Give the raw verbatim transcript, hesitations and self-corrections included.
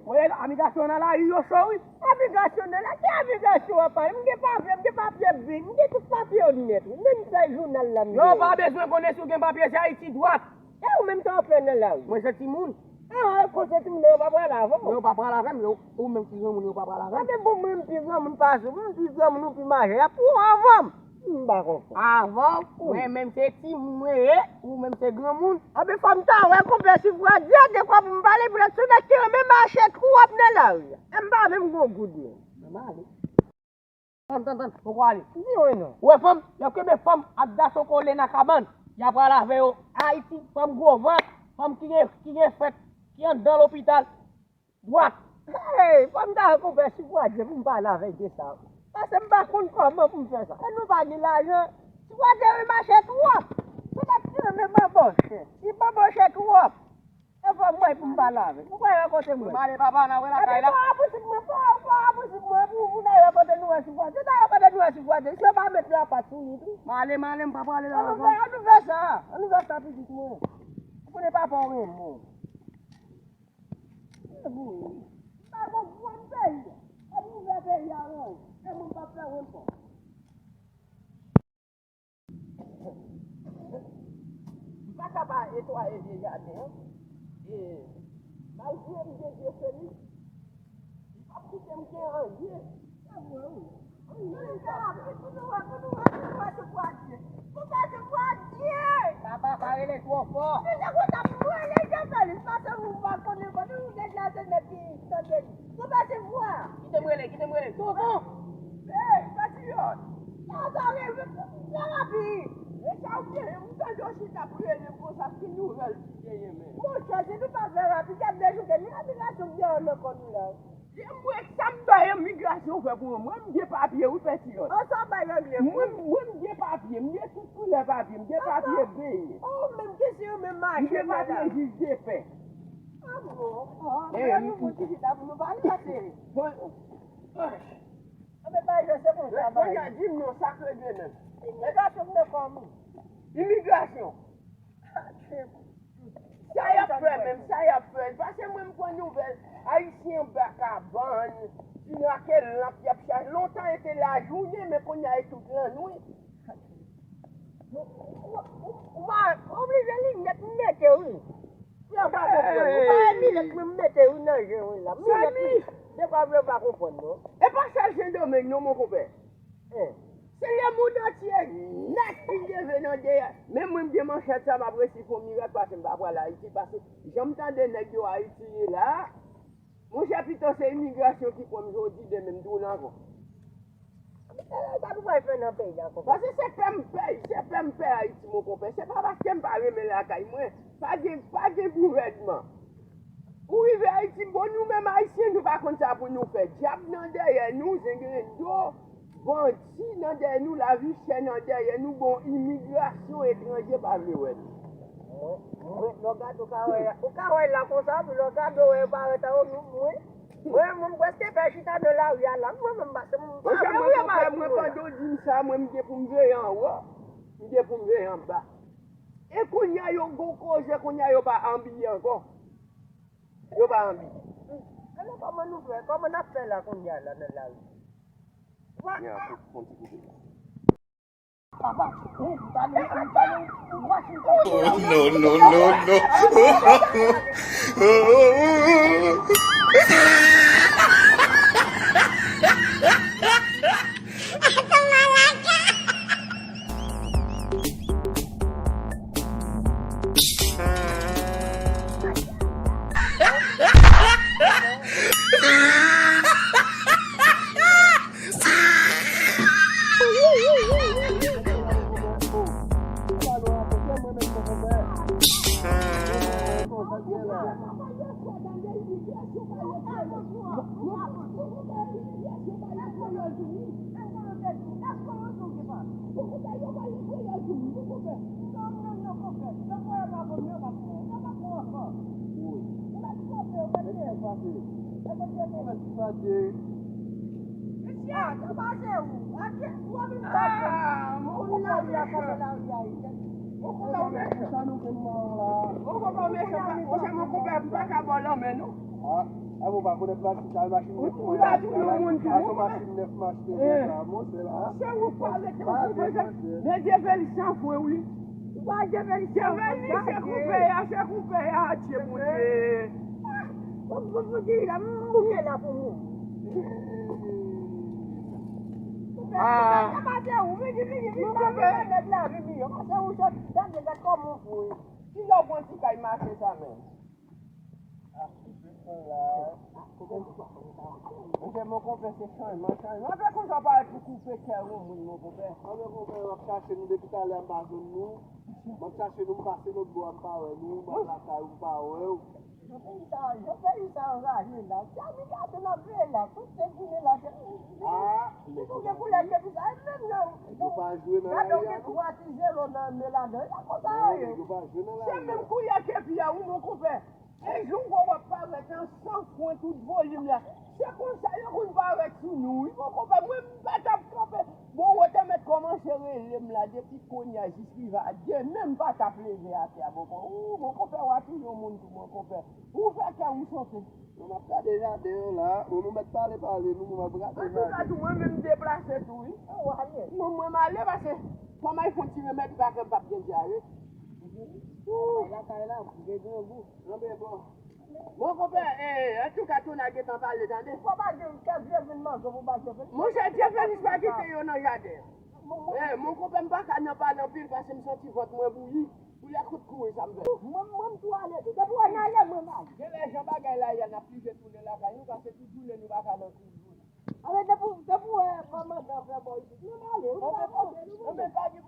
Mwen, amigrasyon nan lari yo cho, wi. Amigrasyon nan lari? Ki amigrasyon w ap pale? M gen papye, m gen papye bin, m gen tout papye yo nèt, wi. Menm fèy jounal la m gen. Yo pa bezwen konnen si w gen papye, se Ayiti dwat. E ou menm sa w ap fè nan lari? Mwen se timoun. Ah, e konsa timoun yo pa pral avè w. Mwen yo pa pral avè m, yo, ou menm ki granmoun yo pa pral avè m. Gade bon, mwen m pi granmoun pase w, m pi granmoun, ou pi majè, pou w avè m. M pa konprann. Avè w, mwen menm se timoun mwen ye, ou menm se granmoun. Anben fò m ta wè konpè si vwa Dye dekwa pou m pale pou lòt sou nèg ki renmen mache twòp nan lari a. E m pa menm gon goud menm. Mwen ale. Tann, tann, tann, poko ale. Di wi non. Ou wè fanm, y ap kenbe fanm ap daso kole nan kabann. Y ap pral avè yo. Ayiti, fanm gwo vant, fanm ki gen, ki gen fwèt, ki anndan lopital. Dwat. Hey, fò m ta wè konpè si vwa Dye pou m pale avèk de sa. Paske m pa konn kòman pou m fè sa. E nou pa gen lajan. Si vwa Dye renmen mache twòp. Petèt ki renmen banboche. Li banboche twòp. E fò m wè pou m pale avè l. Ou kwè yo kote mwen? M ale papa, n a wè lakay la. Fò a boutik mwen, fò, fò a boutik mwen, pou, pou n a wè kote nou wè si vwa Dye. N a wè kote nou wè si vwa Dye. Si yo pa met lapat sou li tou. M ale, m ale, m pa prale la. Ann nou fè, ann nou fè sa. Ann nou fè sa pitit mwen. Ou konnen papa w renmen w. E pou ou. M pa konprann peyi a. Ann nou fè peyi a ranje. E moun p ap fè refòm. M pa ka pa netwaye vye jaden an. E malgre m gen je Felix, li p ap kite m gen anyen. Se vre wi. Anyen li p ap kite m. Pou nou wè, pou nou wè, pou nou wè se vwa Dye. Pou nou wè se vwa Dye. Papa pa rele twò fò. Li te konn ap rele je Felix, paske ou pa konnen kote ou deja se nèg ki tande li. Konpè se vwa. Kite m rele, kite m rele. Tonton! Hey, patriyòt! Sa sa rele, fè rapid! E sa ou genyen, m tande w chita ap rele m konsa, ki nouvèl ki genyen menm? Monchè, si nou pa fè rapid, y ap dechouke nou nan migrasyon k gen nan kò nou la. E mwen, sa m bay an migrasyon fè pou mwen? Mwen, m gen papye, wi, patriyòt. An sa w bay angle pou ou? Mwen, mwen, m gen papye, m gen tout koulè papye, m gen papye benyen. Ou menm ki si ou menm mache, madam. M gen papye jij de pè. Ah bon? Ah, men nou bon ti chita pou nou pale, pase. Bon, ah. Ah, men pa jwe, se konsa, bay. Kounye a, di m non, sa k regle menm? Imigrasyon nan kò m. Imigrasyon. Sa y ap fè menm, sa y ap fè? Paske mwen, m pran nouvèl, Ayisyen anba kabann, ti nan ake lanp, y ap chache. Lontan, e te lajounen, men kounye a, e tout lannwit. Ou, ou, ou, ou pa oblije linèt m mete wi. Yo pa konprann. Ou pa wè linèt mwen m mete wi nan je wi la. Linèt wi. Dekwa vle w pa konprann non. E pa sèl Sendomeng non, mon konpè. Eh. Se lemonn antye nèt ki leve nan dèyè. Menm mwen m gen manchèt sa, m ap resi fè yon mirak paske m pa pral Ayiti, paske jan m tande nèg yo Ayiti ye la, monchè, pito se imigrasyon ki pran m jodi, demen m tounen ankò. Sa nou pral fè nan peyi a, konpè? Paske se pè m pè, se pè m pè Ayiti, mon konpè. Se pa paske m pa renmen lakay mwen. Pa gen, pa gen gouvènman. Ou rive Ayiti, bon, nou menm Ayisyen, nou pa konn sa pou nou fè. Dyab nan dèyè nou, zenglendo, bandi nan dèyè nou, lavi chè nan dèyè nou, bon, imigrasyon etranje pa vle wè nou. Mwen, mwen, lè w gade, ou ka wè, ou ka wè la konsa, pi lè w gade, w wè yo parèt anwo nou, mwen, mwen, mwen, m prèske pè chita nan lari a la, mwen menm, paske m pa vle wè yo parèt nou la. Mwen, pandan w di m sa, mwen, m gen pou m veye anwo, m gen pou m veye anba. E kounye a, yo gon koze, kounye a, yo pa anbiye ankò. Yo pa anbiye. Alò, kòman nou fè? Kòman n ap fè la kounye a la nan lari? Wa- Nyan, fon, fon ti kote la. Papa, ou, ou ta nou, ou ta nou, ou Washington. Oh, no, no, no, no. Mon konpè, ou mechan. Mon konpè, ou mechan. Monchè, mon konpè, m pa ka ba w lanmen, non. A, ou pa konèt machin sa, machin nèf mwen la. Ou pa tou yon moun tou. A, se machin nèf m achte deja, monchè la. Se ou pa rete ou konprann sa. Men Dye Fèlis san fwen, wi. Ou pa Dye Fèlis san fwen. Dye Fèlis, se konpè a, se konpè a, Dye Bondye. Bon, bon, bon, diri la, m moute la pou mwen. Konpè, konpè, se pa se ou, vini, vini, vini, pa vin nèg la, vini, yo, pa se ou, se, gade, gade kòman ou fou, wi. Kilè w pran ti kay mache sa menm? Monchè, mon konpè, se chanjman, chanjman. Anben, konsa w parèt pou koupe kè yon moun, mon konpè. Anben, konpè, m ap chache nou depi talè a, m pa jwenn nou. M ap chache nou, m pase lòt bò a, m pa wè nou. M al lakay ou, m pa wè w. Jan peyi sa, jan peyi sa anraje la. Kamikaze n ap veye la, tout se goumen la. Ah, li tou gen koulè kepi sa. E menm nan, yo pa jwe nan lari a, non. Gade, w gen twa ti zero nan men ladan. E konsa yo ye. Yo pa jwe nan lari a. Se menm koulè kepi a, wi, mon konpè. E jou w wè w ap parèt an san fwen tout volim la. Se konsa yo konn parèt sou nou, wi, mon konpè. Mwen, m pa t ap kanpe. Bon, ou te mèt kòmanse rele m la depi kounye a jis rive a demen, m pa t ap leve atè a, mon konpè. Ou, mon konpè, w a touye yon moun tou, mon konpè. Ou fè kè ou sote. Bon, m ap gade jaden an la. Bon, nou mèt pale, pale, nou, m ap gade jaden. Antouka, tou, mwen menm, m deplase tou, wi. Mwen, mwen, m ale, paske fò m al fè yon ti remèd, pa ke m p ap gen dyare. Lakay la, m gen grangou. Anben, bon. Bon, konpè, eh, antouka, tou n a gentan pale, tande. Fò pa gen kè Dye vin manke pou pa Dye vin. Monchè, Dye Fèlis pa kite yo nan jaden. Eh, mon konpè, m pa ka nan pale anpil, paske m santi vant mwen bouyi. Pou lè kout kouri sa m fè. Mwen, mwen, m tou ale tou. Depi w wè n ale, mwen, m ale. Genlè jan bagay la ye a, n ap plije tounen lakay nou, paske tout jounen nou pa ka nan kouri. Anben, depi, depi w wè kòmandan fè bò isit, nou ale. Ou pa kote nou. Anben, pa gen